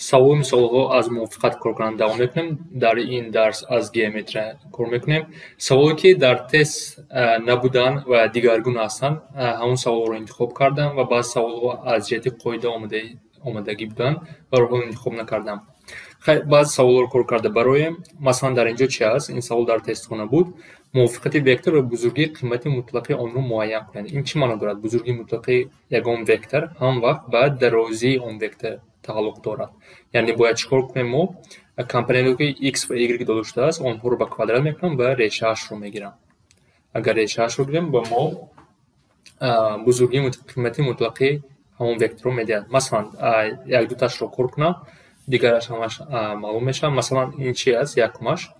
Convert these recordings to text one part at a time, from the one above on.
Савол мисолҳо аз мувофиқат кор кардан давом мекунем. Дар ин дарс аз геометрия кор мекунем. Саволе, ки дар тест набуданд ва дигаргун ҳастанд, ҳамон саволҳоро интихоб кардам ва баъзе саволҳо аз ҷиҳати қоида омодагӣ буданд ва онҳоро интихоб накардам. Хайр, баъзе саволҳоро кор карда бароем. Масалан, дар ин ҷо чи аст? Ин савол дар тестхона буд. Мувофиқати вектор ва бузургии қимати мутлақи онро муайян кунед. Ин чӣ маъно дорад? Бузургии мутлақи ягон вектор ҳам вақт ба дарозии он вектор тааллуқ дорад. Яъне бояд чӣ кор кунем мо? Компонентҳое, ки x ва y дода шудааст, онҳоро ба квадрат мекунам ва решаашро мегирам. Агар решаашро гирем, ба мо бузургии қимати мутлақи ҳамон векторро медиҳад. Масалан, як дуташро кор кунам, дигараш ҳамаш маълум мешавад. Масалан, ин чи аст? Якумаш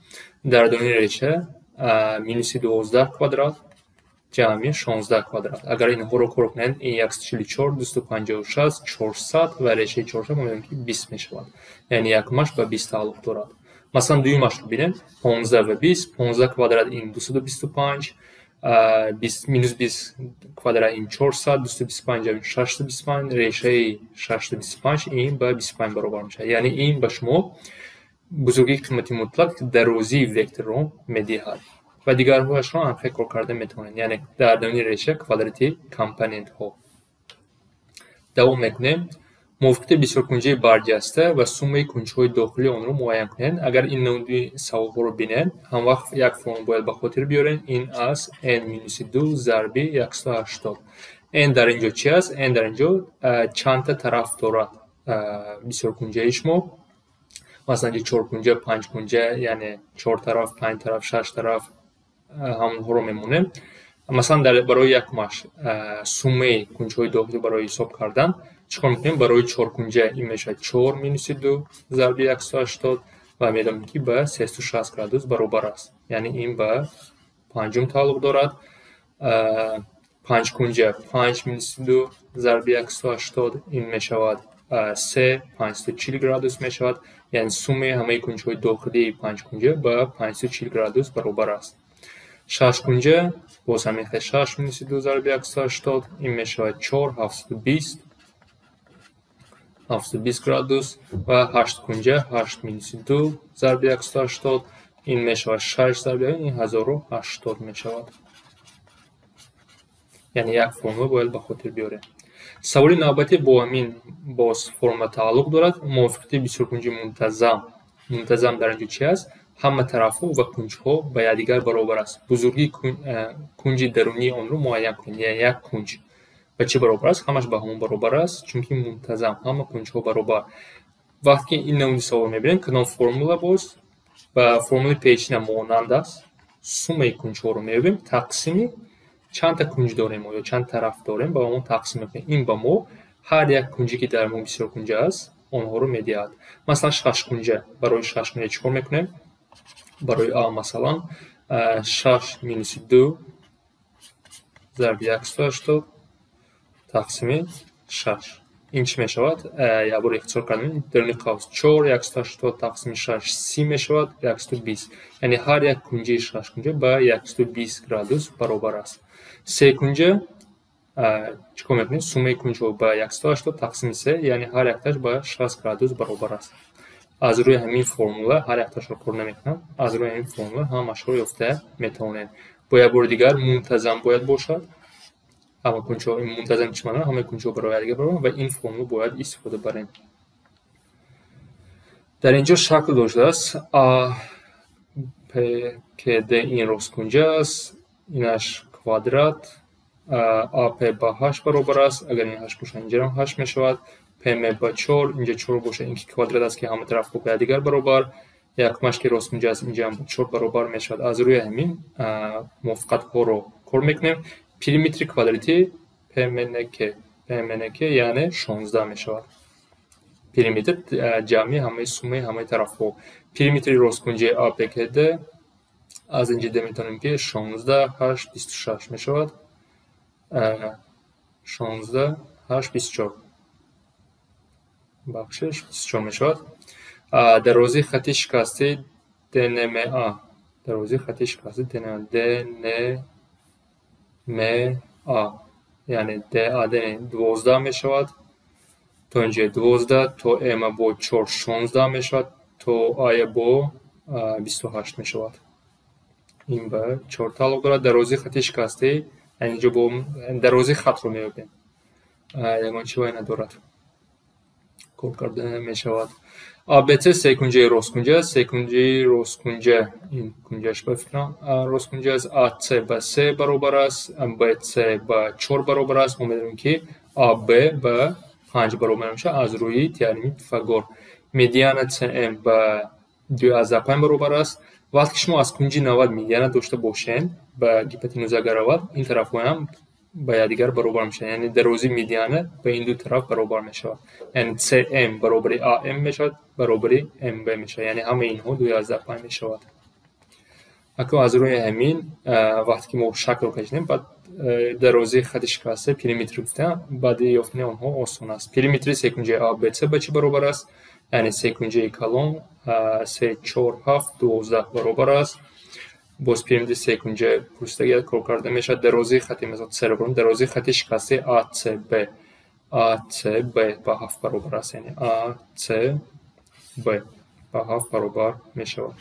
дар дони реша минуси 12 квадрат ҷамъи 16 квадрат. Агар инҳоро кор кунем, ин 144, 256, 400 ва решаи 400 мо мебинем, ки 20 мешавад. Яъне якумаш ба 20 тааллуқ дорад. Масалан, дуюмашро бинем: 15 ва 20. 15 квадрат ин 225, минус 20 квадрат ин 400, 225 ҷамъи 625, решаи 625 ин ба 25 баробар мешавад. Яъне ин ба шумо бузургии қимати мутлақ дарозии векторро медиҳад ва дигарҳояшро ҳамхел кор карда метавонед, яъне дар даруни реша квадрати компонентҳо. Давом мекунем. Мувофиқати бисёркунҷаи барҷаста ва суммаи кунҷҳои дохилии онро муайян кунед. Агар ин намуди саволҳоро бинед, ҳамвақт як формула бояд ба хотир биёред. Ин аст n минуси 2 зарби 180. N дар ин ҷо чи аст? N дар ин ҷо чандта тараф дорад бисёркунҷаи шумо. Масалан, инҷо чоркунҷа, панҷкунҷа, яъне чор тараф, панҷ тараф, шаш тараф, ҳамонҳоро мемонем. Масалан, барои якумаш суммаи кунҷҳои дохилӣ барои ҳисоб кардан чӣ кор мекунем? Барои чоркунҷа ин мешавад чор минуси ду зарби 180 ва медонем, ки ба 360 градус баробар аст. Яъне ин ба панҷум тааллуқ дорад. Панҷкунҷа панҷ минуси ду зарби 180, ин мешавад се, 540 градус мешавад. Яъне суммаи ҳамаи кунҷҳои дохилии панҷкунҷа ба 540 градус баробар аст. Шашкунҷа боз ҳамин хел шаш минуси ду зарби 180, ин мешавад чор, 720, 720 градус. Ва ҳашткунҷа ҳашт минуси ду зарби 180, ин мешавад шаш зарби ин, 1080 мешавад. Яъне як формула бояд ба хотир биёрем. Саволи навбатӣ бо ҳамин боз формула тааллуқ дорад. Мувофиқати бисёркунҷи мунтазам. Мунтазам дар ин ҷо чи аст? Ҳама тарафҳо ва кунҷҳо ба якдигар баробар аст. Бузургии кунҷи дарунии онро муайян кунед. Яъне як кунҷ ба чӣ баробар аст? Ҳамаш ба ҳамон баробар аст, чунки мунтазам, ҳама кунҷҳо баробар. Вақте ки ин намуди савол мебинем, кадом формула? Боз ба формулаи пешина монанд аст. Суммаи кунҷҳоро меёбем, тақсими чандта кунҷ дорем ё чанд тараф дорем, ба он тақсим мекунем. Ин ба мо ҳар як кунҷе, ки дар мо бисёркунҷа аст, онҳоро медиҳад. Масалан, шашкунҷа. Барои шашкунҷа чӣ кор мекунем? Барои а, масалан, шаш минуси ду зарби 180 тақсими шаш, ин чӣ мешавад? Як бор ихтисор кардем, даруни қавс чор, 180 тақсими шаш 30 мешавад, 120. Яъне ҳар як кунҷаи шашкунҷа ба 120 градус баробар аст. Секунҷа чӣ кор мекунем? Суммаи кунҷҳо ба 180 тақсими се, яъне ҳар якташ ба 60 градус баробар аст. Аз рӯи ҳамин формула ҳар якташро кор намекунам, аз рӯи ҳамин формула ҳамашро ёфта метавонем. Бо як бори дигар, мунтазам бояд бошад ҳама кунҷҳо. Мунтазам чӣ маъно? Ҳамаи кунҷҳо барои якдигар баробар ва ин формула бояд истифода барем. Дар ин ҷо шакл доштааст. А П К Д ин росткунҷа аст, инаш квадрат. АП ба ҳашт баробар аст. Агар ин ҳашт бошад, инҷарам ҳашт мешавад. ПМ ба чор, инҷа чор бошад, ин ки квадрат аст, ки ҳама тарафҳо ба якдигар баробар. Якумаш, ки росткунҷа аст, инҷаам ба чор баробар мешавад. Аз рӯи ҳамин мувофиқатҳоро кор мекунем. Периметри квадрати ПМНК, ПМНК, яъне 16 мешавад. Периметр ҷамъи ҳамаи суммаи ҳамаи тарафҳо. Периметри росткунҷаи АПКД аз инҷа дида метавонем, ки 16, ҳашт, 26 мешавад. 16, ҳашт, 24, бахшиш, 24 мешавад. Дарозии хати шикастаи ДНМА, дарозии хати шикастаи ДНМА, яъне ДАД 12 мешавад. То инҷа 12, то М бо 4 16 мешавад, то А бо 28 мешавад. Ин ба 4 тааллуқ дорад. Дарозии хати шикастаи инҷо бо дарозии хатро меёбем. Ягон чи вай надорад. Кор карда мешавад. АБЦ секунҷаи росткунҷа аст. Секунҷаи росткунҷа, ин кунҷаш ба фикрам росткунҷа аст. АЦ ба С баробар аст, БЦ ба 4 баробар аст. Мо медонем, ки АБ ба 5 баробар мешавад аз рӯи теореми Пифагор. Медиана СМ ба 2,5 баробар аст. Вақте ки шумо аз кунҷи 90 медиана дошта бошед, ба гипотенуза агар равад, ин тарафҳоям ба якдигар баробар мешавад. Яъне дарозии медиана ба ин ду тараф баробар мешавад. Яъне СМ баробари АМ мешавад, баробари МБ мешавад. Яъне ҳамаи инҳо 2,5 мешавад. Акнун аз рӯи ҳамин, вақте ки мо шаклро кашидем, баъд дарозии хати шикаста, периметр гуфтам, баъди ёфтани онҳо осон аст. Периметри секунҷаи АБЦ ба чӣ баробар аст? Яъне секунҷаи калон 3, 4, 7, 12 баробар аст. Боз периметри секунҷа пурсидагият, кор карда мешавад. Дарозии хати, масалан, С-ро бурем, дарозии хати шикастаи АЦБ. АЦБ ба 7 баробар аст, яъне АЦБ ба 7 баробар мешавад.